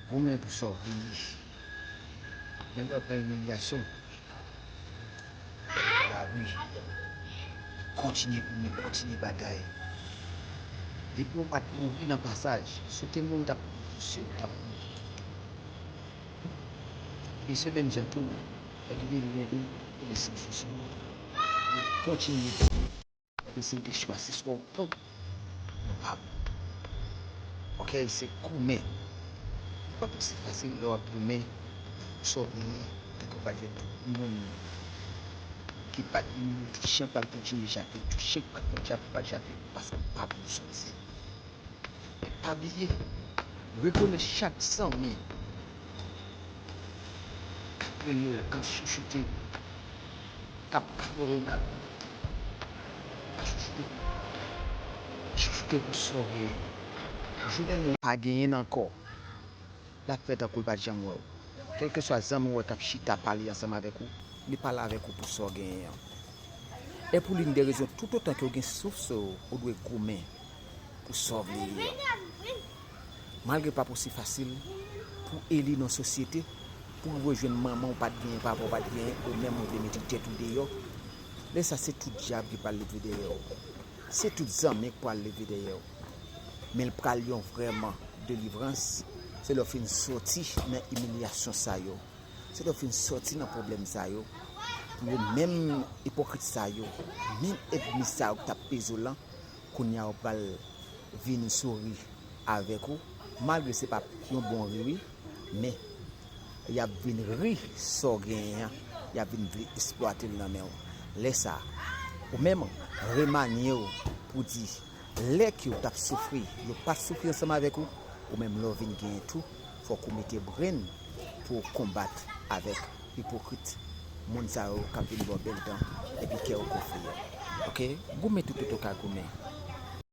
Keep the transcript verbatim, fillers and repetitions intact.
Goumen pou sa w vle. Menm lè w pran imilyasyon, lavi, kontinye goumen, kontinye batay. Depi w pa t mouri nan pasaj, si w te mouri, w t ap mouri, si w t ap mouri. E se menm jan tou, lè li vini, li vini, li vini, li kontinye. Paske si w te chwazi swa w tonbe, w pa bon. Ok, se goumen. Li pa posib fasil lè w ap goumen pou sa w vle, tankou w pa jwenn tout moun ki pa t vin touche, pral kontinye chape, touche, pral kontinye chape, pral chape, paske w pa bon sòti. Pa bliye, rekonèt chak zanmi k ap renmen w, k ap chouchoute w, k ap adore w, k ap chouchoute w, chouchoute w pou sa w genyen. Jou dènye pa genyen l ankò. L ap fè tankou l pa t janm wè w. Kèlkeswa zanmi w wè k ap chita pale ansanm avèk ou, li pale avèk ou pou sa w genyen an. E pou l'une des raisons, toutotan ke w gen souf sou ou, ou dwe goumen pou sa w vle ye an. Malgre pa posib fasil pou eli nan sosyete, pou w rejwenn manman w pa t genyen, papa w pa t genyen, ou menm ou vle mete tèt ou deyò, lè sa se tout dyab ki pral leve dèyè w. Se tout zanmi k pral leve dèyè w. Men l pral yon vrèman delivrans, se lè w fin soti nan imilyasyon sa yo. Se lè w fin soti nan pwoblèm sa yo. Pou yo menm ipokrit sa yo, menm ènmi sa yo k t ap peze w lan, kounye a yo pral vin souri avèk ou, malgre se p ap yon bon ri wi, men y ap vin ri sa w genyen an, y ap vin vle eksplwate l nan men w. Lè sa a, ou menm, remanye w pou di, lè ke w t ap soufri, yo pa t soufri ansanm avèk ou, ou menm lè w vin genyen tou, fòk ou mete brenn pou w konbat avèk ipokrit moun sa yo k ap vin ba w bèl dan epi kè w gonfle yo. Ok? Goumen toutotan w ka goumen.